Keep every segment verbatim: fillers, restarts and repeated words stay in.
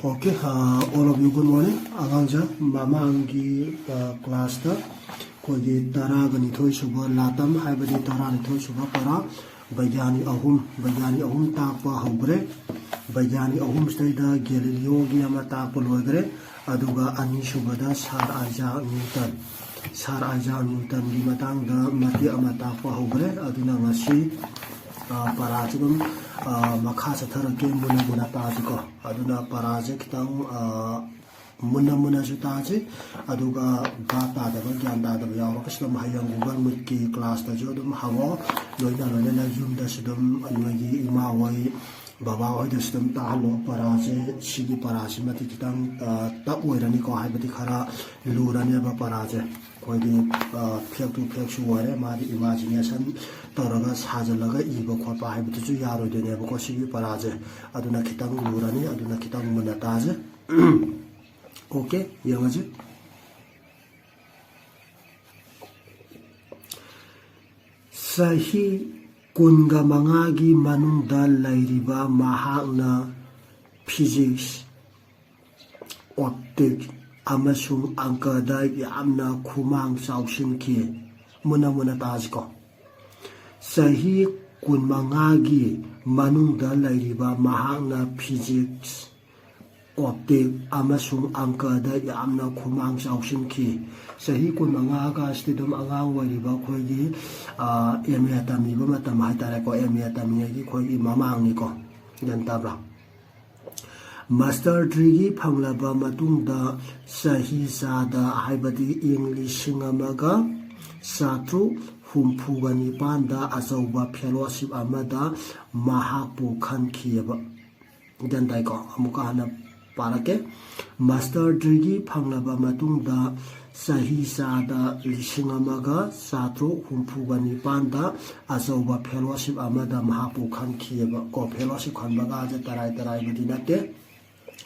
Okay, uh, all of you, good morning. ꯑꯉꯥꯡꯁꯦ, ꯃꯃꯥꯡꯒꯤ, uh, class ꯇ ꯑꯩꯈꯣꯏꯒꯤ ꯇꯔꯥꯒ ꯅꯤꯊꯣꯏ ꯁꯨꯕ ꯂꯥꯇꯝ, ꯍꯥꯏꯕꯗꯤ ꯇꯔꯥꯅꯤꯊꯣꯏ ꯁꯨꯕ ꯄꯔꯥ, ꯕꯩꯒ꯭ꯌꯥꯅꯤꯛ ꯑꯍꯨꯝ, ꯕꯩꯒ꯭ꯌꯥꯅꯤꯛ ꯑꯍꯨꯝ ꯇꯥꯛꯄ ꯍꯧꯈ꯭ꯔꯦ꯫ ꯕꯩꯒ꯭ꯌꯥꯅꯤꯛ ꯑꯍꯨꯝꯁꯤꯗꯩꯗ ꯒꯦꯂꯤꯂꯤꯌꯣꯒꯤ ꯑꯃ ꯇꯥꯛꯄ ꯂꯣꯏꯈ꯭ꯔꯦ꯫ ꯑꯗꯨꯒ ꯑꯅꯤꯁꯨꯕꯗ ꯁꯥꯔ ꯑꯥꯏꯖꯥꯛ ꯅ꯭ꯌꯨꯇꯟ, ꯁꯥꯔ ꯑꯥꯏꯖꯥꯛ ꯅ꯭ꯌꯨꯇꯟꯒꯤ ꯃꯇꯥꯡꯗ ꯃꯇꯦꯛ ꯑꯃ ꯇꯥꯛꯄ ꯍꯧꯈ꯭ꯔꯦ꯫ ꯑꯗꯨꯅ ꯉꯁꯤ, ꯑ, ꯄꯔꯥꯁꯤ ꯑꯗꯨꯝ, ꯑ, ꯃꯈꯥ ꯆꯠꯊꯔꯛꯀꯦ, ꯃꯨꯟꯅ ꯃꯨꯟꯅ ꯄꯥꯁꯤꯀꯣ꯫ ꯑꯗꯨꯅ ꯄꯔꯥꯁꯦ ꯈꯤꯇꯪ, ꯑ, ꯃꯨꯟꯅ ꯃꯨꯟꯅꯁꯨ ꯇꯥꯁꯤ, ꯑꯗꯨꯒ ꯚꯥꯞ ꯇꯥꯗꯕ, ꯒ꯭ꯌꯥꯟ ꯇꯥꯗꯕ ꯌꯥꯎꯔꯒꯁꯨ ꯑꯗꯨꯝ ꯍꯌꯦꯡ Google Meet ꯀꯤ class ꯇꯁꯨ ꯑꯗꯨꯝ ꯍꯪꯉꯣ꯫ ꯂꯣꯏꯅ ꯂꯣꯏꯅꯅ ꯌꯨꯝꯗꯁꯨ ꯑꯗꯨꯝ ꯅꯣꯏꯒꯤ ꯏꯃꯥ ꯍꯣꯏ, ꯕꯕꯥ ꯍꯣꯏꯗꯁꯨ ꯑꯗꯨꯝ ꯇꯥꯍꯜꯂꯣ꯫ ꯄꯔꯥꯁꯦ, ꯁꯤꯒꯤ ꯄꯔꯥꯁꯤꯃꯗꯤ ꯈꯤꯇꯪ, ꯑ, tough ꯑꯣꯏꯔꯅꯤꯀꯣ, ꯍꯥꯏꯕꯗꯤ ꯈꯔ ꯂꯨꯔꯅꯦꯕ ꯄꯔꯥꯁꯦ꯫ ꯑꯩꯈꯣꯏꯒꯤ, ꯑ, face to face ꯁꯨ ꯑꯣꯏꯔꯦ, ꯃꯥꯗꯤ imagination ꯇꯧꯔꯒ ꯁꯥꯖꯜꯂꯒ ꯏꯕ ꯈꯣꯠꯄ ꯍꯥꯏꯕꯗꯨꯁꯨ ꯌꯥꯔꯣꯏꯗꯣꯏꯅꯦꯕꯀꯣ ꯁꯤꯒꯤ ꯄꯔꯥꯁꯦ꯫ ꯑꯗꯨꯅ ꯈꯤꯇꯪ ꯂꯨꯔꯅꯤ, ꯑꯗꯨꯅ ꯈꯤꯇꯪ ꯃꯨꯟꯅ ꯇꯥꯁꯦ꯫ Okay, ꯌꯦꯡꯉꯁꯤ꯫ ꯆꯍꯤ ꯀꯨꯟꯒ ꯃꯉꯥꯒꯤ ꯃꯅꯨꯡꯗ ꯂꯩꯔꯤꯕ ꯃꯍꯥꯛꯅ physics, optics ꯑꯃꯁꯨꯡ ꯑꯪꯀꯗ ꯌꯥꯝꯅ ꯈꯨꯃꯥꯡ ꯆꯥꯎꯁꯤꯟꯈꯤ꯫ ꯃꯨꯟꯅ ꯃꯨꯟꯅ ꯇꯥꯁꯤꯀꯣ꯫ ꯆꯍꯤ ꯀꯨꯟꯃꯉꯥꯒꯤ ꯃꯅꯨꯡꯗ ꯂꯩꯔꯤꯕ ꯃꯍꯥꯛꯅ physics, optics ꯑꯃꯁꯨꯡ ꯑꯪꯀꯗ ꯌꯥꯝꯅ ꯈꯨꯃꯥꯡ ꯆꯥꯎꯁꯤꯟꯈꯤ꯫ ꯆꯍꯤ ꯀꯨꯟꯃꯉꯥ ꯀꯥꯁꯤꯗꯤ ꯑꯗꯨꯝ ꯑꯉꯥꯡ ꯑꯣꯏꯔꯤꯕ ꯑꯩꯈꯣꯏꯒꯤ, ꯑ, M A ꯇꯝꯂꯤꯕ ꯃꯇꯝ ꯍꯥꯏꯇꯥꯔꯦꯀꯣ, M A ꯇꯝꯂꯤꯉꯩꯒꯤ ꯑꯩꯈꯣꯏꯒꯤ ꯃꯃꯥꯡꯅꯤꯀꯣ꯫ ꯒ꯭ꯌꯥꯟ ꯇꯥꯕ꯭ꯔꯥ? Master degree ꯐꯪꯂꯕ ꯃꯇꯨꯡꯗ ꯆꯍꯤ ꯆꯥꯗ, ꯍꯥꯏꯕꯗꯤ ꯏꯪ ꯂꯤꯁꯤꯡ ꯑꯃꯒ ꯆꯥꯇ꯭ꯔꯨꯛ ꯍꯨꯝꯐꯨꯒ ꯅꯤꯄꯥꯟꯗ ꯑꯆꯧꯕ fellowship ꯑꯃꯗ ꯃꯍꯥꯛꯄꯨ ꯈꯟꯈꯤꯑꯕ꯫ ꯒ꯭ꯌꯥꯟ ꯇꯥꯏꯀꯣ? ꯑꯃꯨꯛꯀ ꯍꯟꯅ ꯄꯥꯔꯛꯀꯦ꯫ Master degree ꯐꯪꯂꯕ ꯃꯇꯨꯡꯗ ꯆꯍꯤ ꯆꯥꯗ ꯂꯤꯁꯤꯡ ꯑꯃꯒ ꯆꯥꯇ꯭ꯔꯨꯛ ꯍꯨꯝꯐꯨꯒ ꯅꯤꯄꯥꯟꯗ ꯑꯆꯧꯕ fellowship ꯑꯃꯗ ꯃꯍꯥꯛꯄꯨ ꯈꯟꯈꯤꯑꯕ꯫ ꯀꯣ, fellowship ꯈꯟꯕꯒꯁꯦ ꯇꯔꯥꯏ ꯇꯔꯥꯏꯕꯗꯤ ꯅꯠꯇꯦ꯫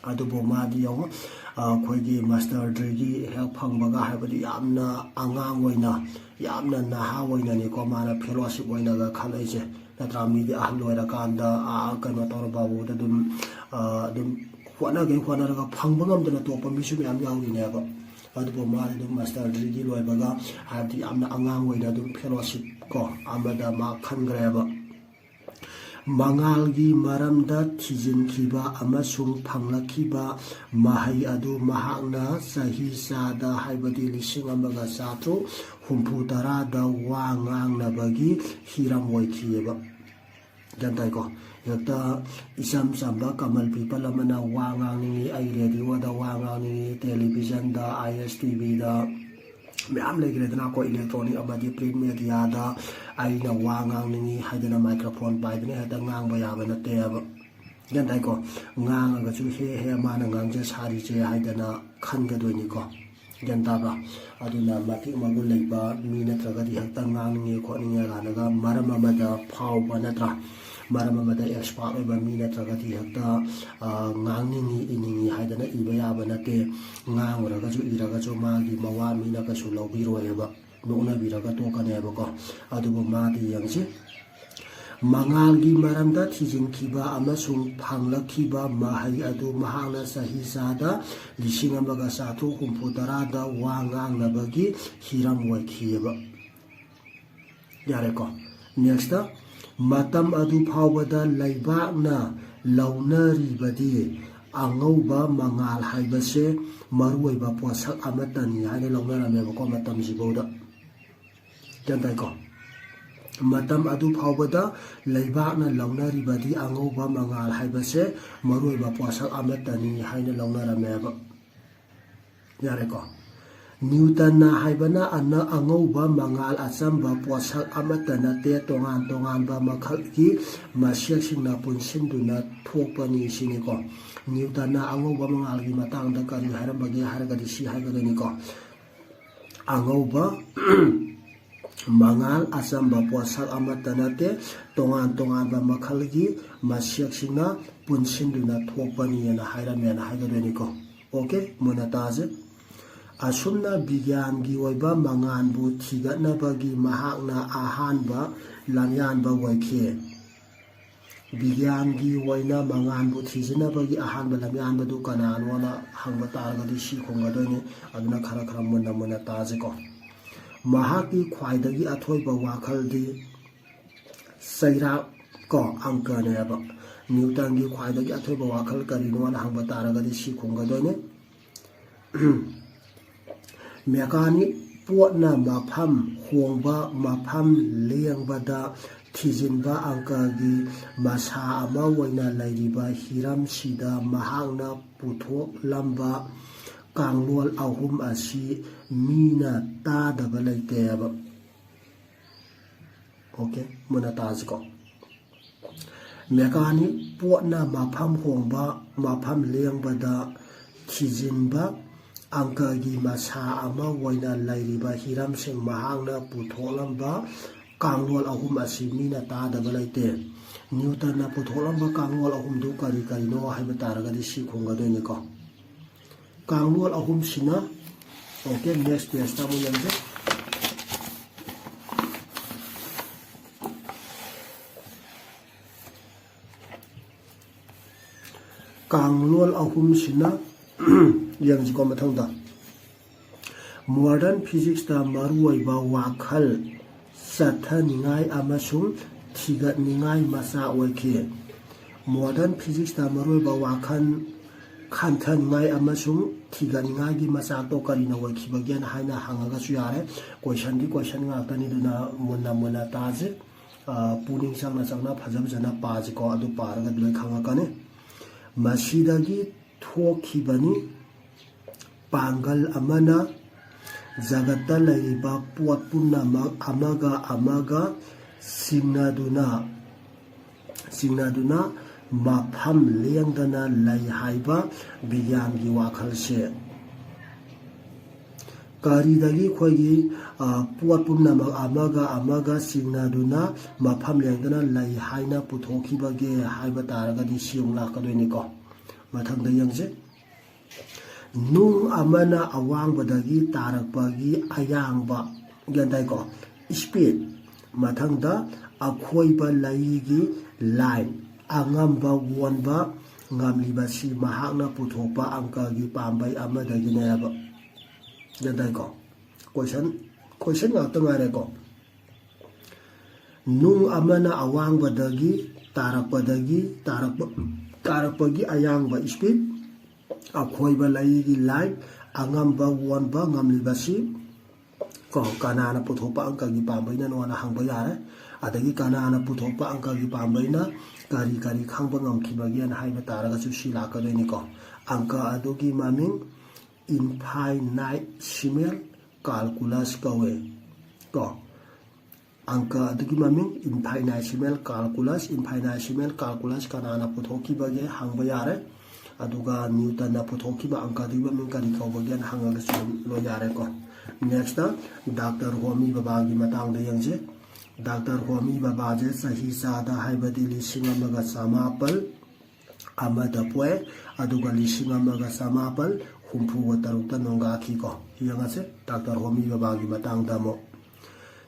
ꯑꯗꯨꯕꯨ ꯃꯥꯗꯤ ꯌꯦꯡꯉꯣ, ꯑ, ꯑꯩꯈꯣꯏꯒꯤ master degree ꯍꯦꯛ ꯐꯪꯕꯒ ꯍꯥꯏꯕꯗꯤ ꯌꯥꯝꯅ ꯑꯉꯥꯡ ꯑꯣꯏꯅ, ꯌꯥꯝꯅ ꯅꯍꯥ ꯑꯣꯏꯅꯅꯤꯀꯣ ꯃꯥꯅ fellowship ꯑꯣꯏꯅꯒ ꯈꯜꯂꯛꯏꯁꯦ, ꯅꯠꯇ꯭ꯔꯥ? ꯃꯤꯗꯤ ꯑꯍꯜ ꯑꯣꯏꯔꯀꯥꯟꯗ, ꯑ, ꯀꯩꯅꯣ ꯇꯧꯔ ꯐꯥꯎꯕꯗ ꯑꯗꯨꯝ, ꯑ, ꯑꯗꯨꯝ ꯍꯣꯠꯅꯒꯩ ꯍꯣꯠꯅꯔꯒ ꯐꯪꯕ ꯉꯝꯗꯅ ꯇꯣꯛꯄ ꯃꯤꯁꯨ ꯃꯌꯥꯝ ꯌꯥꯎꯔꯤꯅꯦꯕ꯫ ꯑꯗꯨꯕꯨ ꯃꯥꯗꯤ ꯑꯗꯨꯝ ꯃꯥꯁꯇꯔ ꯗꯤꯒ꯭ꯔꯤ ꯂꯣꯏꯕꯒ, ꯍꯥꯏꯕꯗꯤ ꯌꯥꯝꯅ ꯑꯉꯥꯡ ꯑꯣꯏꯅ ꯑꯗꯨꯝ ꯐꯦꯂꯣꯁꯤꯞ ꯀꯣ ꯑꯃꯗ ꯃꯥ ꯈꯟꯈ꯭ꯔꯦꯕ꯫ ꯃꯉꯥꯜꯒꯤ ꯃꯔꯝꯗ ꯊꯤꯖꯤꯟꯈꯤꯕ ꯑꯃꯁꯨꯡ ꯐꯪꯂꯛꯈꯤꯕ ꯃꯍꯩ ꯑꯗꯨ ꯃꯍꯥꯛꯅ ꯆꯍꯤ ꯆꯥꯗ, ꯍꯥꯏꯕꯗꯤ ꯂꯤꯁꯤꯡ ꯑꯃꯒ ꯆꯥꯇ꯭ꯔꯨꯛ ꯍꯨꯝꯐꯨ ꯇꯔꯥꯗ ꯋꯥ ꯉꯥꯡꯅꯕꯒꯤ ꯍꯤꯔꯝ ꯑꯣꯏꯈꯤꯑꯕ꯫ ꯒ꯭ꯌꯥꯟ ꯇꯥꯏꯀꯣ? ꯍꯦꯛꯇ ꯏꯆꯝ ꯆꯝꯕ ꯀꯃꯜ ꯄꯤꯄꯜ ꯑꯃꯅ ꯋꯥ ꯉꯥꯡꯅꯤꯡꯉꯤ, ꯑꯩ ꯔꯦꯗꯤꯑꯣꯗ ꯋꯥ ꯉꯥꯡꯅꯤꯡꯉꯤ, ꯇꯦꯂꯤꯚꯤꯖꯟꯗ, ꯑꯥꯏ ꯑꯦꯁ ꯇꯤ ꯚꯤꯗ, ꯃꯌꯥꯝ ꯂꯩꯈ꯭ꯔꯦꯗꯅꯀꯣ, ꯏꯂꯦꯛꯇ꯭ꯔꯣꯅꯤꯛ ꯑꯃꯗꯤ ꯄ꯭ꯔꯤꯟ ꯃꯦꯗꯤꯌꯥꯗ ꯑꯩꯅ ꯋꯥ ꯉꯥꯡꯅꯤꯡꯉꯤ ꯍꯥꯏꯗꯅ ꯃꯥꯏꯀ꯭ꯔꯣꯐꯣꯟ ꯄꯥꯏꯗꯅ ꯍꯦꯛꯇ ꯉꯥꯡꯕ ꯌꯥꯕ ꯅꯠꯇꯦꯕ꯫ ꯒ꯭ꯌꯥꯟ ꯇꯥꯏꯀꯣ? ꯉꯥꯡꯉꯒꯁꯨ ꯍꯦ ꯍꯦ ꯃꯥꯅ ꯉꯥꯡꯖ ꯁꯥꯔꯤꯁꯦ ꯍꯥꯏꯗꯅ ꯈꯟꯒꯗꯣꯏꯅꯤꯀꯣ꯫ ꯒ꯭ꯌꯥꯟ ꯇꯥꯕ꯭ꯔꯥ? ꯑꯗꯨꯅ ꯃꯇꯤꯛ ꯃꯒꯨꯟ ꯂꯩꯕ ꯃꯤ ꯅꯠꯇ꯭ꯔꯒꯗꯤ ꯍꯦꯛꯇ ꯉꯥꯡꯅꯤꯡꯉꯦ ꯈꯣꯠꯅꯤꯡꯉꯦ ꯀꯥꯏꯅꯒ ꯃꯔꯝ ꯑꯃꯗ ꯐꯥꯎꯕ ꯅꯠꯇ꯭ꯔꯥ? ꯃꯔꯝ ꯑꯃꯗ ꯑꯦꯛꯁꯄꯥꯔꯠ ꯑꯣꯏꯕ ꯃꯤ ꯅꯠꯇ꯭ꯔꯒꯗꯤ ꯍꯦꯛꯇ, ꯑ, ꯉꯥꯡꯅꯤꯡꯉꯤ, ꯏꯅꯤꯡꯉꯤ ꯍꯥꯏꯗꯅ ꯏꯕ ꯌꯥꯕ ꯅꯠꯇꯦ꯫ ꯉꯥꯡꯉꯨꯔꯒꯁꯨ ꯏꯔꯒꯁꯨ ꯃꯥꯒꯤ ꯃꯋꯥ ꯃꯤꯅ ꯀꯩꯁꯨ ꯂꯧꯕꯤꯔꯣꯏꯕ, ꯅꯣꯛꯅꯕꯤꯔꯒ ꯇꯣꯛꯀꯅꯦꯕꯀꯣ꯫ ꯑꯗꯨꯕꯨ ꯃꯥꯗꯤ ꯌꯦꯡꯁꯤ, ꯃꯉꯥꯜꯒꯤ ꯃꯔꯝꯗ ꯊꯤꯖꯤꯟꯈꯤꯕ ꯑꯃꯁꯨꯡ ꯐꯪꯂꯛꯈꯤꯕ ꯃꯍꯩ ꯑꯗꯨ ꯃꯍꯥꯛꯅ ꯆꯍꯤ ꯆꯥꯗ ꯂꯤꯁꯤꯡ ꯑꯃꯒ ꯆꯥꯇ꯭ꯔꯨꯛ ꯍꯨꯝꯐꯨ ꯇꯔꯥꯗ ꯋꯥ ꯉꯥꯡꯅꯕꯒꯤ ꯍꯤꯔꯝ ꯑꯣꯏꯈꯤꯑꯕ꯫ ꯌꯥꯔꯦꯀꯣ? ꯅꯦꯛꯁꯇ, ꯃꯇꯝ ꯑꯗꯨ ꯐꯥꯎꯕꯗ ꯂꯩꯕꯥꯛꯅ ꯂꯧꯅꯔꯤꯕꯗꯤ ꯑꯉꯧꯕ ꯃꯉꯥꯜ ꯍꯥꯏꯕꯁꯦ ꯃꯔꯨꯑꯣꯏꯕ ꯄꯣꯠꯁꯛ ꯑꯃꯠꯇꯅꯤ ꯍꯥꯏꯅ ꯂꯧꯅꯔꯝꯃꯦꯕꯀꯣ, ꯃꯇꯝꯁꯤꯐꯥꯎꯗ꯫ ꯒ꯭ꯌꯥꯟ ꯇꯥꯏꯀꯣ? ꯃꯇꯝ ꯑꯗꯨ ꯐꯥꯎꯕꯗ ꯂꯩꯕꯥꯛꯅ ꯂꯧꯅꯔꯤꯕꯗꯤ ꯑꯉꯧꯕ ꯃꯉꯥꯜ ꯍꯥꯏꯕꯁꯦ ꯃꯔꯨꯑꯣꯏꯕ ꯄꯣꯠꯁꯛ ꯑꯃꯠꯇꯅꯤ ꯍꯥꯏꯅ ꯂꯧꯅꯔꯝꯃꯦꯕ꯫ ꯌꯥꯔꯦꯀꯣ? ꯅ꯭ꯌꯨꯇꯟꯅ ꯍꯥꯏꯕꯅ ꯑꯅ-, ꯑꯉꯧꯕ ꯃꯉꯥꯜ ꯑꯆꯝꯕ ꯄꯣꯠꯁꯛ ꯑꯃꯠꯇ ꯅꯠꯇꯦ, ꯇꯣꯉꯥꯟ ꯇꯣꯉꯥꯟꯕ ꯃꯈꯜꯒꯤ ꯃꯁꯦꯛꯁꯤꯡꯅ ꯄꯨꯟꯁꯤꯟꯗꯨꯅ ꯊꯣꯛꯄꯅꯤ ꯁꯤꯅꯤꯀꯣ꯫ ꯅ꯭ꯌꯨꯇꯟꯅ ꯑꯉꯧꯕ ꯃꯉꯥꯜꯒꯤ ꯃꯇꯥꯡꯗ ꯀꯔꯤ ꯍꯥꯏꯔꯝꯕꯒꯦ ꯍꯥꯏꯔꯒꯗꯤ ꯁꯤ ꯍꯥꯏꯒꯗꯣꯏꯅꯤꯀꯣ꯫ ꯑꯉꯧꯕ ꯃꯉꯥꯜ ꯑꯆꯝꯕ ꯄꯣꯠꯁꯛ ꯑꯃꯠꯇ ꯅꯠꯇꯦ, ꯇꯣꯉꯥꯟ ꯇꯣꯉꯥꯟꯕ ꯃꯈꯜꯒꯤ ꯃꯁꯦꯛꯁꯤꯡꯅ ꯄꯨꯟꯁꯤꯟꯗꯨꯅ ꯊꯣꯛꯄꯅꯤꯅ ꯍꯥꯏꯔꯝꯃꯦꯅ ꯍꯥꯏꯒꯗꯣꯏꯅꯤꯀꯣ꯫ ꯑꯣꯀꯦ, ꯃꯨꯟꯅ ꯇꯥꯁꯦ꯫ ꯑꯁꯨꯝꯅ ꯕꯤꯒ꯭ꯌꯥꯟꯒꯤ ꯑꯣꯏꯕ ꯃꯉꯥꯜꯕꯨ ꯊꯤꯒꯠꯅꯕꯒꯤ ꯃꯍꯥꯛꯅ ꯑꯍꯥꯟꯕ ꯂꯥꯡꯌꯥꯟꯕ ꯑꯣꯏꯈꯤ꯫ ꯕꯤꯒ꯭ꯌꯥꯟꯒꯤ ꯑꯣꯏꯅ ꯃꯉꯥꯟꯕꯨ ꯊꯤꯖꯤꯟꯅꯕꯒꯤ ꯑꯍꯥꯟꯕ ꯂꯝꯌꯥꯟꯕꯗꯨ ꯀꯅꯥꯅꯣꯅ ꯍꯪꯕ ꯇꯥꯔꯒꯗꯤ ꯁꯤ ꯈꯨꯝꯒꯗꯣꯏꯅꯤ꯫ ꯑꯗꯨꯅ ꯈꯔ ꯈꯔ ꯃꯨꯟꯅ ꯃꯨꯟꯅ ꯇꯥꯁꯤꯀꯣ꯫ ꯃꯍꯥꯛꯀꯤ ꯈ꯭ꯋꯥꯏꯗꯒꯤ ꯑꯊꯣꯏꯕ ꯋꯥꯈꯜꯗꯤ ꯆꯩꯔꯥꯛ ꯀꯣ ꯑꯪꯀꯅꯦꯕ꯫ ꯅ꯭ꯌꯨꯇꯟꯒꯤ ꯈ꯭ꯋꯥꯏꯗꯒꯤ ꯑꯊꯣꯏꯕ ꯋꯥꯈꯜ ꯀꯔꯤꯅꯣꯅ ꯍꯪꯕ ꯇꯥꯔꯒꯗꯤ ꯁꯤ ꯈꯨꯝꯒꯗꯣꯏꯅꯤ꯫ ꯃꯦꯀꯥꯅꯤꯛ ꯄꯣꯠꯅ ꯃꯐꯝ ꯍꯣꯡꯕ, ꯃꯐꯝ ꯂꯦꯡꯕꯗ ꯊꯤꯖꯤꯟꯕ ꯑꯪꯀꯒꯤ ꯃꯁꯥ ꯑꯃ ꯑꯣꯏꯅ ꯂꯩꯔꯤꯕ ꯍꯤꯔꯝꯁꯤꯗ ꯃꯍꯥꯛꯅ ꯄꯨꯊꯣꯛꯂꯝꯕ ꯀꯥꯡꯂꯣꯟ ꯑꯍꯨꯝ ꯑꯁꯤ ꯃꯤꯅ ꯇꯥꯗꯕ ꯂꯩꯇꯦꯕ꯫ ꯑꯣꯀꯦ, ꯃꯨꯟꯅ ꯇꯥꯁꯤꯀꯣ꯫ ꯃꯦꯀꯥꯅꯤꯛ ꯄꯣꯠꯅ ꯃꯐꯝ ꯍꯣꯡꯕ, ꯃꯐꯝ ꯂꯦꯡꯕꯗ ꯊꯤꯖꯤꯟꯕ ꯑꯪꯀꯒꯤ ꯃꯁꯥ ꯑꯃ ꯑꯣꯏꯅ ꯂꯩꯔꯤꯕ ꯍꯤꯔꯝꯁꯤꯡ ꯃꯍꯥꯛꯅ ꯄꯨꯊꯣꯛꯂꯝꯕ ꯀꯥꯡꯂꯣꯟ ꯑꯍꯨꯝ ꯑꯁꯤ ꯃꯤꯅ ꯇꯥꯗꯕ ꯂꯩꯇꯦ꯫ ꯅ꯭ꯌꯨꯇꯟꯅ ꯄꯨꯊꯣꯛꯂꯝꯕ ꯀꯥꯡꯂꯣꯟ ꯑꯍꯨꯝꯗꯨ ꯀꯔꯤ ꯀꯔꯤꯅꯣ ꯍꯥꯏꯕ ꯇꯥꯔꯒꯗꯤ ꯁꯤ ꯈꯨꯝꯒꯗꯣꯏꯅꯤꯀꯣ꯫ ꯀꯥꯡꯂꯣꯟ ꯑꯍꯨꯝꯁꯤꯅ, ꯑꯣꯀꯦ, ꯅꯦꯛꯁ ꯄꯦꯖꯇ ꯑꯃꯨꯛ ꯌꯦꯡꯁꯦ꯫ ꯀꯥꯡꯂꯣꯟ ꯑꯍꯨꯝꯁꯤꯅ ꯌꯦꯡꯁꯤꯀꯣ ꯃꯊꯪꯗ꯫ ꯃꯣꯗꯔꯟ ꯐꯤꯖꯤꯛꯁꯇ ꯃꯔꯨꯑꯣꯏꯕ ꯋꯥꯈꯜ ꯆꯠꯊꯅꯤꯡꯉꯥꯏ ꯑꯃꯁꯨꯡ ꯊꯤꯒꯠꯅꯤꯡꯉꯥꯏ ꯃꯆꯥꯛ ꯑꯣꯏꯈꯤ꯫ ꯃꯣꯗꯔꯟ ꯐꯤꯖꯤꯛꯁꯇ ꯃꯔꯨꯑꯣꯏꯕ ꯋꯥꯈꯜ ꯈꯟꯊꯅꯤꯡꯉꯥꯏ ꯑꯃꯁꯨꯡ ꯊꯤꯒꯠꯅꯤꯡꯉꯥꯏꯒꯤ ꯃꯆꯥꯛꯇꯣ ꯀꯔꯤꯅ ꯑꯣꯏꯈꯤꯕꯒꯦꯅ ꯍꯥꯏꯅ ꯍꯪꯉꯒꯁꯨ ꯌꯥꯔꯦ꯫ ꯀꯣꯏꯁꯟꯗꯤ ꯀꯣꯏꯁꯟ ꯉꯥꯛꯇꯅꯤ, ꯑꯗꯨꯅ ꯃꯨꯟꯅ ꯃꯨꯟꯅ ꯇꯥꯁꯤ꯫ ꯑ, ꯄꯨꯛꯅꯤꯡ ꯆꯪꯅ ꯆꯪꯅ ꯐꯖ ꯐꯖꯅ ꯄꯥꯁꯤꯀꯣ, ꯑꯗꯨ ꯄꯥꯔꯒ ꯂꯣꯏ ꯈꯪꯉꯛꯀꯅꯤ꯫ ꯃꯁꯤꯗꯒꯤ ꯊꯣꯛꯈꯤꯕꯅꯤ ꯄꯥꯡꯒꯜ ꯑꯃꯅ ꯖꯒꯠꯇ ꯂꯩꯔꯤꯕ ꯄꯣꯠ ꯄꯨꯝꯅꯃꯛ ꯑꯃꯒ ꯑꯃꯒ ꯆꯤꯡꯅꯗꯨꯅ, ꯆꯤꯡꯅꯗꯨꯅ ꯃꯐꯝ ꯂꯦꯡꯗꯅ ꯂꯩ ꯍꯥꯏꯕ ꯕꯤꯒ꯭ꯌꯥꯟꯒꯤ ꯋꯥꯈꯜꯁꯦ꯫ ꯀꯔꯤꯗꯒꯤ ꯑꯩꯈꯣꯏꯒꯤ, ꯑ, ꯄꯣꯠ ꯄꯨꯝꯅꯃꯛ ꯑꯃꯒ ꯑꯃꯒ ꯆꯤꯡꯅꯗꯨꯅ ꯃꯐꯝ ꯂꯦꯡꯗꯅ ꯂꯩ ꯍꯥꯏꯅ ꯄꯨꯊꯣꯛꯈꯤꯕꯒꯦ ꯍꯥꯏꯕ ꯇꯥꯔꯒꯗꯤ ꯁꯤ ꯑꯃꯨꯛ ꯂꯥꯛꯀꯗꯣꯏꯅꯤꯀꯣ꯫ ꯃꯊꯪꯗ ꯌꯦꯡꯁꯤ꯫ ꯅꯨꯡ ꯑꯃꯅ ꯑꯋꯥꯡꯕꯗꯒꯤ ꯇꯥꯔꯛꯄꯒꯤ ꯑꯌꯥꯡꯕ, ꯒ꯭ꯌꯥꯟ ꯇꯥꯏꯀꯣ? ꯏꯁꯄꯤꯠ꯫ ꯃꯊꯪꯗ ꯑꯈꯣꯏꯕ ꯂꯩꯒꯤ line ꯑꯉꯝꯕ ꯋꯣꯟꯕ ꯉꯝꯂꯤꯕꯁꯤ ꯃꯍꯥꯛꯅ ꯄꯨꯊꯣꯛꯄ ꯑꯪꯀꯒꯤ ꯄꯥꯝꯕꯩ ꯑꯃꯗꯒꯤꯅꯦꯕ꯫ ꯒ꯭ꯌꯥꯟ ꯇꯥꯏꯀꯣ? Question, question ꯉꯥꯛꯇ ꯉꯥꯏꯔꯦꯀꯣ꯫ ꯅꯨꯡ ꯑꯃꯅ ꯑꯋꯥꯡꯕꯗꯒꯤ ꯇꯥꯔꯛꯄꯗꯒꯤ ꯇꯥꯔꯛꯄ, ꯇꯥꯔꯛꯄꯒꯤ ꯑꯌꯥꯡꯕ speed, ꯑꯈꯣꯏꯕ ꯂꯩꯒꯤ line ꯑꯉꯝꯕ ꯋꯣꯟꯕ ꯉꯝꯂꯤꯕꯁꯤ ꯀꯣ, ꯀꯅꯥꯅ ꯄꯨꯊꯣꯛꯄ ꯑꯪꯀꯒꯤ ꯄꯥꯝꯕꯩꯅꯅꯣꯅ ꯍꯪꯕ ꯌꯥꯔꯦ꯫ ꯑꯗꯒꯤ ꯀꯅꯥꯅ ꯄꯨꯊꯣꯛꯄ ꯑꯪꯀꯒꯤ ꯄꯥꯝꯕꯩꯅ ꯀꯔꯤ ꯀꯔꯤ ꯈꯪꯕ ꯉꯝꯈꯤꯕꯒꯦꯅ ꯍꯥꯏꯕ ꯇꯥꯔꯒꯁꯨ ꯁꯤ ꯂꯥꯛꯀꯗꯣꯏꯅꯤꯀꯣ꯫ ꯑꯪꯀ ꯑꯗꯨꯒꯤ ꯃꯃꯤꯡ infinitesimal calculus ꯀꯧꯋꯦ ꯀꯣ꯫ ꯑꯪꯀ ꯑꯗꯨꯒꯤ ꯃꯃꯤꯡ infinitesimal calculus, infinitesimal calculus ꯀꯅꯥꯅ ꯄꯨꯊꯣꯛꯈꯤꯕꯒꯦ ꯍꯪꯕ ꯌꯥꯔꯦ꯫ ꯑꯗꯨꯒ ꯅ꯭ꯌꯨꯇꯟꯅ ꯄꯨꯊꯣꯛꯈꯤꯕ ꯑꯪꯀ ꯑꯗꯨꯒꯤ ꯃꯃꯤꯡ ꯀꯔꯤ ꯀꯧꯕꯒꯦꯅ ꯍꯪꯉꯒꯁꯨ ꯑꯗꯨꯝ ꯂꯣꯏ ꯌꯥꯔꯦꯀꯣ꯫ Next, ꯗꯥꯛꯇꯔ ꯍꯣꯃꯤ ꯕꯕꯥꯒꯤ ꯃꯇꯥꯡꯗ ꯌꯦꯡꯁꯤ꯫ ꯗꯥꯛꯇꯔ ꯍꯣꯃꯤ ꯕꯕꯥꯁꯦ ꯆꯍꯤ ꯆꯥꯗ, ꯍꯥꯏꯕꯗꯤ ꯂꯤꯁꯤꯡ ꯑꯃꯒ ꯆꯃꯥꯄꯜ ꯑꯃꯗ ꯄꯣꯛꯑꯦ, ꯑꯗꯨꯒ ꯂꯤꯁꯤꯡ ꯑꯃꯒ ꯆꯃꯥꯄꯜ ꯍꯨꯝꯐꯨꯒ ꯇꯔꯨꯛꯇ ꯅꯣꯡꯒꯥꯈꯤꯀꯣ꯫ ꯌꯦꯡꯉꯁꯦ ꯗꯥꯛꯇꯔ ꯍꯣꯃꯤ ꯕꯕꯥꯒꯤ ꯃꯇꯥꯡꯗ ꯑꯃꯨꯛ꯫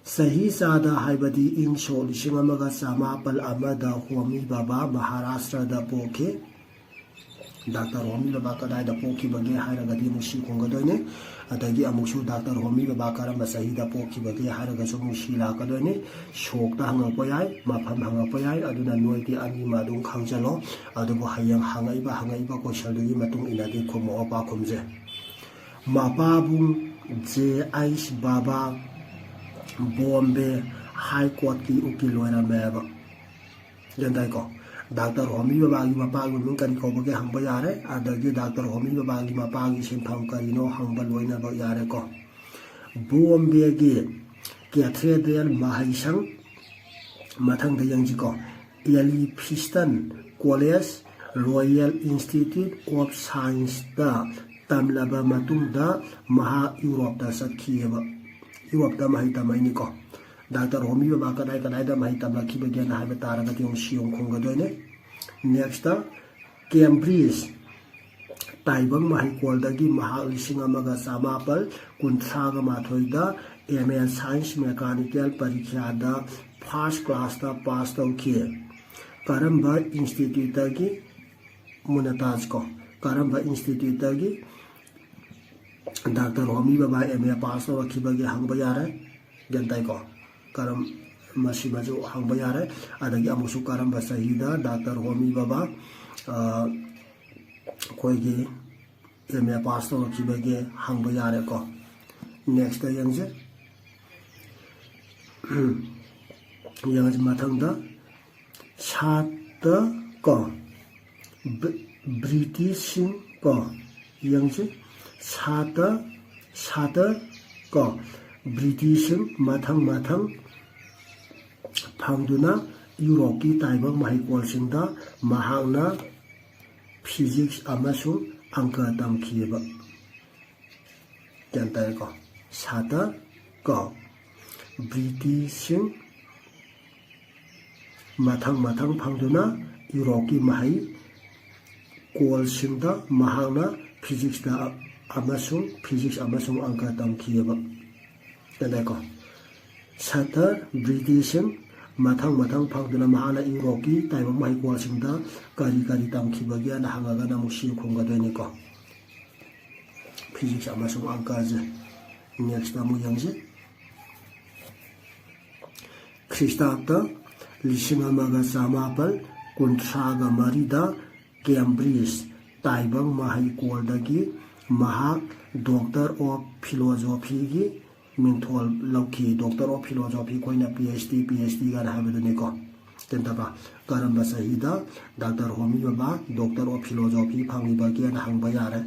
ꯆꯍꯤ ꯆꯥꯗ, ꯍꯥꯏꯕꯗꯤ ꯏꯪ ꯁꯣꯛ ꯂꯤꯁꯤꯡ ꯑꯃꯒ ꯆꯃꯥꯄꯜ ꯑꯃꯗ ꯍꯣꯃꯤ ꯕꯕꯥ ꯃꯍꯥꯔꯥꯁꯇ꯭ꯔꯗ ꯄꯣꯛꯈꯤ꯫ ꯗꯥꯛꯇꯔ ꯍꯣꯃꯤ ꯕꯕꯥ ꯀꯗꯥꯏꯗ ꯄꯣꯛꯈꯤꯕꯒꯦ ꯍꯥꯏꯔꯒꯗꯤ ꯑꯃꯨꯛ ꯁꯤ ꯈꯨꯝꯒꯗꯣꯏꯅꯤ꯫ ꯑꯗꯒꯤ ꯑꯃꯨꯛꯁꯨ ꯗꯥꯛꯇꯔ ꯍꯣꯃꯤ ꯕꯕꯥ ꯀꯔꯝꯕ ꯆꯍꯤꯗ ꯄꯣꯛꯈꯤꯕꯒꯦ ꯍꯥꯏꯔꯒꯁꯨ ꯑꯃꯨꯛ ꯁꯤ ꯂꯥꯛꯀꯗꯣꯏꯅꯤ꯫ ꯁꯣꯛꯇ ꯍꯪꯉꯛꯄ ꯌꯥꯏ, ꯃꯐꯝ ꯍꯪꯉꯛꯄ ꯌꯥꯏ, ꯑꯗꯨꯅ ꯅꯣꯏꯗꯤ ꯑꯅꯤꯃ ꯑꯗꯨꯝ ꯈꯪꯖꯜꯂꯣ꯫ ꯑꯗꯨꯕꯨ ꯍꯌꯦꯡ ꯍꯪꯉꯛꯏꯕ, ꯍꯪꯉꯛꯏꯕ questionꯗꯨꯒꯤ ꯃꯇꯨꯡ ꯏꯟꯅꯗꯤ ꯈꯨꯝꯃꯛꯑꯣ ꯄꯥꯈꯨꯝꯁꯦ꯫ ꯃꯄꯥꯕꯨꯡ ꯖꯦ ꯑꯩꯁ ꯕꯥꯕꯥ ꯕꯣꯝꯕꯦ ꯍꯥꯏ ꯀꯣꯔꯠꯀꯤ ꯎꯀꯤꯜ ꯑꯣꯏꯔꯝꯃꯦꯕ꯫ ꯒ꯭ꯌꯥꯟ ꯇꯥꯏꯀꯣ? ꯗꯥꯛꯇꯔ ꯍꯣꯃꯤ ꯕꯕꯥꯒꯤ ꯃꯄꯥꯒꯤ ꯃꯃꯤꯡ ꯀꯔꯤ ꯀꯧꯕꯒꯦ ꯍꯪꯕ ꯌꯥꯔꯦ꯫ ꯑꯗꯒꯤ ꯗꯥꯛꯇꯔ ꯍꯣꯃꯤ ꯕꯕꯥꯒꯤ ꯃꯄꯥꯒꯤ ꯁꯤꯟꯐꯝ ꯀꯔꯤꯅꯣ ꯍꯪꯕ ꯂꯣꯏꯅꯃꯛ ꯌꯥꯔꯦꯀꯣ꯫ ꯕꯣꯝꯕꯦꯒꯤ ꯀꯦꯊꯦꯗ꯭ꯔꯦꯜ ꯃꯍꯩꯁꯪ, ꯃꯊꯪꯗ ꯌꯦꯡꯁꯤꯀꯣ, ꯑꯦꯂꯤꯐꯤꯁꯇꯟ ꯀꯣꯂꯦꯖ, ꯔꯣꯌꯦꯜ ꯏꯟꯁꯇꯤꯇ꯭ꯌꯨꯠ ꯑꯣꯐ ꯁꯥꯏꯟꯁꯇ ꯇꯝꯂꯕ ꯃꯇꯨꯡꯗ ꯃꯍꯥꯛ ꯌꯨꯔꯣꯞꯇ ꯆꯠꯈꯤꯑꯕ꯫ ꯌꯨꯔꯣꯞꯇ ꯃꯍꯩ ꯇꯝꯃꯛꯏꯅꯤꯀꯣ꯫ ꯗꯥꯛꯇꯔ ꯍꯣꯃꯤ ꯕꯕꯥ ꯀꯗꯥꯏ ꯀꯗꯥꯏꯗ ꯃꯍꯩ ꯇꯝꯂꯛꯈꯤꯕꯒꯦꯅ ꯍꯥꯏꯕ ꯇꯥꯔꯒꯗꯤ ꯑꯃꯨꯛ ꯁꯤ ꯑꯃꯨꯛ ꯈꯨꯝꯒꯗꯣꯏꯅꯦ꯫ Next, ꯀꯦꯝꯕ꯭ꯔꯤꯖ ꯇꯥꯏꯕꯪ ꯃꯍꯩꯀꯣꯜꯗꯒꯤ ꯃꯍꯥꯛ ꯂꯤꯁꯤꯡ ꯑꯃꯒ ꯆꯃꯥꯄꯜ ꯀꯨꯟꯊ꯭ꯔꯥꯒ ꯃꯥꯊꯣꯏꯗ M A Science Mechanical ꯄꯔꯤꯈ꯭ꯌꯥꯗ ꯐꯥꯔꯁ ꯀ꯭ꯂꯥꯁꯇ ꯄꯥꯁ ꯇꯧꯈꯤ꯫ ꯀꯔꯝꯕ ꯏꯟꯁꯇꯤꯇ꯭ꯌꯨꯠꯇꯒꯤ? ꯃꯨꯟꯅ ꯇꯥꯁꯤꯀꯣ꯫ ꯀꯔꯝꯕ ꯏꯟꯁꯇꯤꯇ꯭ꯌꯨꯠꯇꯒꯤ? ꯗꯥꯛꯇꯔ ꯍꯣꯃꯤ ꯕꯕꯥ ꯑꯦꯝ ꯑꯦ ꯄꯥꯁ ꯇꯧꯔꯛꯈꯤꯕꯒꯦ ꯍꯪꯕ ꯌꯥꯔꯦ꯫ ꯒ꯭ꯌꯥꯟ ꯇꯥꯏꯀꯣ? ꯀꯔꯝ ꯃꯁꯤꯃꯁꯨ ꯍꯪꯕ ꯌꯥꯔꯦ꯫ ꯑꯗꯒꯤ ꯑꯃꯨꯛꯁꯨ ꯀꯔꯝꯕ ꯆꯍꯤꯗ ꯗꯥꯛꯇꯔ ꯍꯣꯃꯤ ꯕꯕꯥ ꯑꯩꯈꯣꯏꯒꯤ ꯑꯦꯝ ꯑꯦ ꯄꯥꯁ ꯇꯧꯔꯛꯈꯤꯕꯒꯦ ꯍꯪꯕ ꯌꯥꯔꯦꯀꯣ꯫ ꯅꯦꯛꯁꯇ ꯌꯦꯡꯁꯦ꯫ ꯌꯦꯡꯉꯁꯤ ꯃꯊꯪꯗ ꯁꯥꯇ ꯀꯣ ꯕ꯭ꯔꯤꯇꯤꯁꯁꯤꯡ ꯀꯣ ꯌꯦꯡꯁꯤ꯫ ꯁꯥꯇ ꯁꯥꯇ ꯀꯣ ꯕ꯭ꯔꯤꯇꯤꯁꯁꯤꯡ ꯃꯊꯪ ꯃꯊꯪ ꯐꯪꯗꯨꯅ ꯌꯨꯔꯣꯞꯀꯤ ꯇꯥꯏꯕꯪ ꯃꯍꯩꯀꯣꯜꯁꯤꯡꯗ ꯃꯍꯥꯛꯅ ꯐꯤꯖꯤꯛꯁ ꯑꯃꯁꯨꯡ ꯑꯪꯀ ꯇꯝꯈꯤꯕ꯫ ꯒ꯭ꯌꯥꯟ ꯇꯥꯔꯦꯀꯣ? ꯁꯥꯇ ꯀꯣ ꯕ꯭ꯔꯤꯇꯤꯁꯁꯤꯡ ꯃꯊꯪ ꯃꯊꯪ ꯐꯪꯗꯨꯅ ꯌꯨꯔꯣꯞꯀꯤ ꯃꯍꯩ ꯀꯣꯜꯁꯤꯡꯗ ꯃꯍꯥꯛꯅ ꯐꯤꯖꯤꯛꯁꯇ ꯑꯃꯁꯨꯡ ꯐꯤꯖꯤꯛꯁ ꯑꯃꯁꯨꯡ ꯑꯪꯀ ꯇꯝꯈꯤꯑꯕ꯫ ꯒ꯭ꯌꯥꯟ ꯇꯥꯏꯀꯣ? ꯁꯥꯇ ꯕ꯭ꯔꯤꯇꯤꯁꯁꯤꯡ ꯃꯊꯪ ꯃꯊꯪ ꯐꯪꯗꯨꯅ ꯃꯍꯥꯛꯅ ꯌꯨꯔꯣꯞꯀꯤ ꯇꯥꯏꯕꯪ ꯃꯍꯩꯀꯣꯜꯁꯤꯡꯗ ꯀꯔꯤ ꯀꯔꯤ ꯇꯝꯈꯤꯕꯒꯦꯅ ꯍꯪꯉꯒꯅ ꯑꯃꯨꯛ ꯁꯤ ꯈꯨꯝꯒꯗꯣꯏꯅꯤꯀꯣ꯫ ꯐꯤꯖꯤꯛꯁ ꯑꯃꯁꯨꯡ ꯑꯪꯀꯁꯦ꯫ ꯅꯦꯛꯁꯇ ꯑꯃꯨꯛ ꯌꯦꯡꯁꯤ꯫ ꯈ꯭ꯔꯤꯁꯇꯥꯕꯇ ꯂꯤꯁꯤꯡ ꯑꯃꯒ ꯆꯃꯥꯄꯜ ꯀꯨꯟꯊ꯭ꯔꯥꯒ ꯃꯔꯤꯗ ꯀꯦꯝꯕ꯭ꯔꯤꯖ ꯇꯥꯏꯕꯪ ꯃꯍꯩꯀꯣꯜꯗꯒꯤ ꯃꯍꯥꯛ ꯗꯣꯛꯇꯔ ꯑꯣꯐ ꯐꯤꯂꯣꯖꯣꯐꯤꯒꯤ ꯃꯤꯡꯊꯣꯜ ꯂꯧꯈꯤ꯫ ꯗꯣꯛꯇꯔ ꯑꯣꯐ ꯐꯤꯂꯣꯖꯣꯐꯤ ꯑꯩꯈꯣꯏꯅ P H D, P H D ꯀꯥꯏꯅ ꯍꯥꯏꯕꯗꯨꯅꯤꯀꯣ꯫ ꯒ꯭ꯌꯥꯟ ꯇꯥꯕ꯭ꯔꯥ? ꯀꯔꯝꯕ ꯆꯍꯤꯗ ꯗꯥꯛꯇꯔ ꯍꯣꯃꯤ ꯕꯕꯥ ꯗꯣꯛꯇꯔ ꯑꯣꯐ ꯐꯤꯂꯣꯖꯣꯐꯤ ꯐꯪꯉꯤꯕꯒꯦꯅ ꯍꯪꯕ ꯌꯥꯔꯦ꯫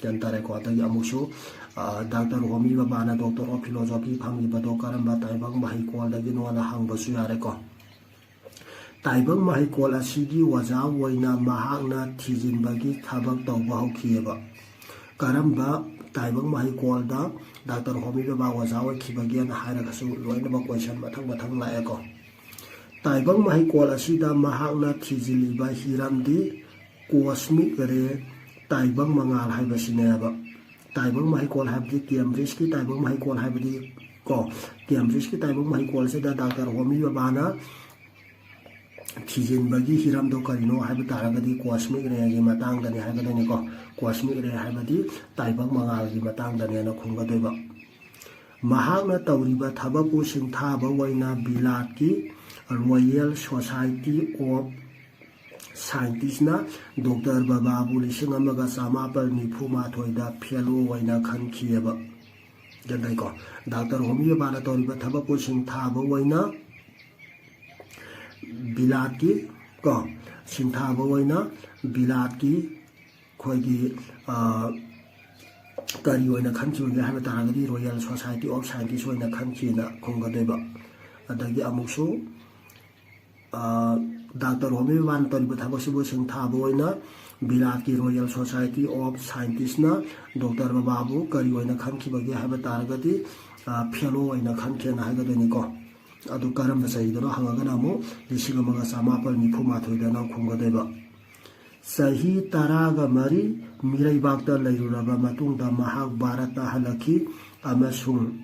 ꯒ꯭ꯌꯥꯟ ꯇꯥꯔꯦꯀꯣ? ꯑꯗꯒꯤ ꯑꯃꯨꯛꯁꯨ, ꯑ, ꯗꯥꯛꯇꯔ ꯍꯣꯃꯤ ꯕꯕꯥꯅ ꯗꯣꯛꯇꯔ ꯑꯣꯐ ꯐꯤꯂꯣꯖꯣꯐꯤ ꯐꯪꯉꯤꯕꯗꯣ ꯀꯔꯝꯕ ꯇꯥꯏꯕꯪ ꯃꯍꯩꯀꯣꯜꯗꯒꯤꯅꯣꯅ ꯍꯪꯕꯁꯨ ꯌꯥꯔꯦꯀꯣ꯫ ꯇꯥꯏꯕꯪ ꯃꯍꯩꯀꯣꯜ ꯑꯁꯤꯒꯤ ꯑꯣꯖꯥ ꯑꯣꯏꯅ ꯃꯍꯥꯛꯅ ꯊꯤꯖꯤꯟꯕꯒꯤ ꯊꯕꯛ ꯇꯧꯕ ꯍꯧꯈꯤꯑꯕ꯫ ꯀꯔꯝꯕ ꯇꯥꯏꯕꯪ ꯃꯍꯩꯀꯣꯜꯗ ꯗꯥꯛꯇꯔ ꯍꯣꯃꯤ ꯕꯕꯥ ꯑꯣꯖꯥ ꯑꯣꯏꯈꯤꯕꯒꯦꯅ ꯍꯥꯏꯔꯒꯁꯨ ꯂꯣꯏꯅꯃꯛ ꯀꯣꯏꯁꯟ ꯃꯊꯪ ꯃꯊꯪ ꯂꯥꯛꯑꯦꯀꯣ꯫ ꯇꯥꯏꯕꯪ ꯃꯍꯩꯀꯣꯜ ꯑꯁꯤꯗ ꯃꯍꯥꯛꯅ ꯊꯤꯖꯤꯜꯂꯤꯕ ꯍꯤꯔꯝꯗꯤ ꯀꯣꯁꯃꯤꯛ ꯔꯦ, ꯇꯥꯏꯕꯪ ꯃꯉꯥꯜ ꯍꯥꯏꯕꯁꯤꯅꯦꯕ꯫ ꯇꯥꯏꯕꯪ ꯃꯍꯩꯀꯣꯜ ꯍꯥꯏꯕꯗꯤ ꯀꯦꯝꯕ꯭ꯔꯤꯖꯀꯤ ꯇꯥꯏꯕꯪ ꯃꯍꯩꯀꯣꯜ ꯍꯥꯏꯕꯗꯤ ꯀꯣ, ꯀꯦꯝꯕ꯭ꯔꯤꯖꯀꯤ ꯇꯥꯏꯕꯪ ꯃꯍꯩꯀꯣꯜꯁꯤꯗ ꯗꯥꯛꯇꯔ ꯍꯣꯃꯤ ꯕꯕꯥꯅ ꯊꯤꯖꯤꯟꯕꯒꯤ ꯍꯤꯔꯝꯗꯣ ꯀꯔꯤꯅꯣ ꯍꯥꯏꯕ ꯇꯥꯔꯒꯗꯤ cosmic rayꯒꯤ ꯃꯇꯥꯡꯗꯅꯤ ꯍꯥꯏꯒꯗꯣꯏꯅꯤꯀꯣ꯫ Cosmic ray ꯍꯥꯏꯕꯗꯤ ꯇꯥꯏꯕꯪ ꯃꯉꯥꯜꯒꯤ ꯃꯇꯥꯡꯗꯅꯦꯅ ꯈꯨꯝꯒꯗꯣꯏꯕ꯫ ꯃꯍꯥꯛꯅ ꯇꯧꯔꯤꯕ ꯊꯕꯛꯄꯨ ꯁꯤꯡꯊꯥꯕ ꯑꯣꯏꯅ ꯕꯤꯂꯥꯠꯀꯤ Royal Society of Scientistsꯅ ꯗꯣꯛꯇꯔ ꯕꯕꯥꯕꯨ ꯂꯤꯁꯤꯡ ꯑꯃꯒ ꯆꯃꯥꯄꯜ ꯅꯤꯐꯨ ꯃꯥꯊꯣꯏꯗ ꯐꯦꯂꯣ ꯑꯣꯏꯅ ꯈꯟꯈꯤꯑꯕ꯫ ꯒ꯭ꯌꯥꯟ ꯇꯥꯏꯀꯣ? ꯗꯥꯛꯇꯔ ꯍꯣꯃꯤ ꯕꯕꯥꯅ ꯇꯧꯔꯤꯕ ꯊꯕꯛꯄꯨ ꯁꯤꯡꯊꯥꯕ ꯑꯣꯏꯅ ꯕꯤꯂꯥꯠꯀꯤ, ꯀꯣ, ꯁꯤꯡꯊꯥꯕ ꯑꯣꯏꯅ ꯕꯤꯂꯥꯠꯀꯤ ꯑꯩꯈꯣꯏꯒꯤ, ꯑ, ꯀꯔꯤ ꯑꯣꯏꯅ ꯈꯟꯈꯤꯕꯒꯦ ꯍꯥꯏꯕ ꯇꯥꯔꯒꯗꯤ Royal Society of Scientist ꯑꯣꯏꯅ ꯈꯟꯈꯤꯅ ꯈꯨꯝꯒꯗꯣꯏꯕ꯫ ꯑꯗꯒꯤ ꯑꯃꯨꯛꯁꯨ, ꯑ, ꯗꯥꯛꯇꯔ ꯍꯣꯃꯤ ꯕꯕꯥꯅ ꯇꯧꯔꯤꯕ ꯊꯕꯛꯁꯤꯕꯨ ꯁꯤꯡꯊꯥꯕ ꯑꯣꯏꯅ ꯕꯤꯂꯥꯠꯀꯤ Royal Society of Scientistsꯅ ꯗꯣꯛꯇꯔ ꯕꯕꯥꯕꯨ ꯀꯔꯤ ꯑꯣꯏꯅ ꯈꯟꯈꯤꯕꯒꯦ ꯍꯥꯏꯕ ꯇꯥꯔꯒꯗꯤ, ꯑ, ꯐꯦꯂꯣ ꯑꯣꯏꯅ ꯈꯟꯈꯤꯅ ꯍꯥꯏꯒꯗꯣꯏꯅꯤꯀꯣ꯫ ꯑꯗꯨ ꯀꯔꯝꯕ ꯆꯍꯤꯗꯅꯣ ꯍꯪꯉꯒꯅ ꯑꯃꯨꯛ ꯂꯤꯁꯤꯡ ꯑꯃꯒ ꯆꯃꯥꯄꯜ ꯅꯤꯐꯨ ꯃꯥꯊꯣꯏꯗꯅ ꯈꯨꯝꯒꯗꯣꯏꯕ꯫ ꯆꯍꯤ ꯇꯔꯥꯒ ꯃꯔꯤ ꯃꯤꯔꯩꯕꯥꯛꯇ ꯂꯩꯔꯨꯔꯕ ꯃꯇꯨꯡꯗ ꯃꯍꯥꯛ ꯚꯥꯔꯠꯇ ꯍꯜꯂꯛꯈꯤ ꯑꯃꯁꯨꯡ,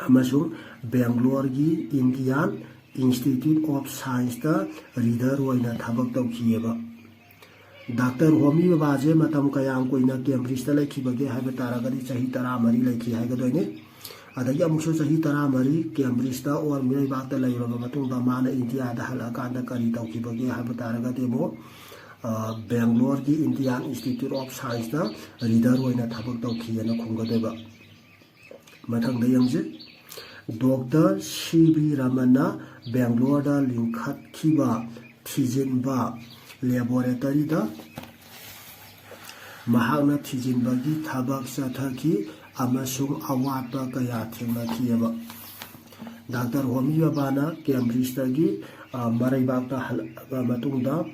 ꯑꯃꯁꯨꯡ ꯕꯦꯡꯒ꯭ꯂꯣꯔꯒꯤ Indian Institute of Scienceꯇ ꯔꯤꯗꯔ ꯑꯣꯏꯅ ꯊꯕꯛ ꯇꯧꯈꯤꯑꯕ꯫ ꯗꯥꯛꯇꯔ ꯍꯣꯃꯤ ꯕꯕꯥꯁꯦ ꯃꯇꯝ ꯀꯌꯥꯝ ꯀꯨꯏꯅ ꯀꯦꯝꯕ꯭ꯔꯤꯖꯇ ꯂꯩꯈꯤꯕꯒꯦ ꯍꯥꯏꯕ ꯇꯥꯔꯒꯗꯤ ꯆꯍꯤ ꯇꯔꯥꯃꯔꯤ ꯂꯩꯈꯤ ꯍꯥꯏꯒꯗꯣꯏꯅꯤ꯫ ꯑꯗꯒꯤ ꯑꯃꯨꯛꯁꯨ ꯆꯍꯤ ꯇꯔꯥꯃꯔꯤ ꯀꯦꯝꯕ꯭ꯔꯤꯖꯇ ꯑꯣꯔ ꯃꯤꯔꯩꯕꯥꯛꯇ ꯂꯩꯔꯨꯔꯕ ꯃꯇꯨꯡꯗ ꯃꯥꯅ ꯏꯟꯗꯤꯌꯥꯗ ꯍꯜꯂꯛꯑꯀꯥꯟꯗ ꯀꯔꯤ ꯇꯧꯈꯤꯕꯒꯦ ꯍꯥꯏꯕ ꯇꯥꯔꯒꯗꯤ ꯑꯃꯨꯛ, ꯑ, ꯕꯦꯡꯒ꯭ꯂꯣꯔꯒꯤ Indian Institute of Scienceꯇ ꯔꯤꯗꯔ ꯑꯣꯏꯅ ꯊꯕꯛ ꯇꯧꯈꯤꯑꯅ ꯈꯨꯝꯒꯗꯣꯏꯕ꯫ ꯃꯊꯪꯗ ꯌꯦꯡꯁꯤ꯫ ꯗꯣꯛꯇꯔ ꯁꯤ ꯚꯤ ꯔꯃꯟꯅ ꯕꯦꯡꯒ꯭ꯂꯣꯔꯗ ꯂꯤꯡꯈꯠꯈꯤꯕ ꯊꯤꯖꯤꯟꯕ ꯂꯦꯕꯣꯔꯦꯇꯔꯤꯗ ꯃꯍꯥꯛꯅ ꯊꯤꯖꯤꯟꯕꯒꯤ ꯊꯕꯛ ꯆꯠꯊꯈꯤ ꯑꯃꯁꯨꯡ ꯑꯋꯥꯠꯄ ꯀꯌꯥ ꯊꯦꯡꯅꯈꯤꯑꯕ꯫ ꯗꯥꯛꯇꯔ ꯍꯣꯃꯤ ꯕꯕꯥꯅ ꯀꯦꯝꯕ꯭ꯔꯤꯖꯇꯒꯤ, ꯑ, ꯃꯔꯩꯕꯥꯛꯇ ꯍꯜꯂꯛꯑꯕ ꯃꯇꯨꯡꯗ,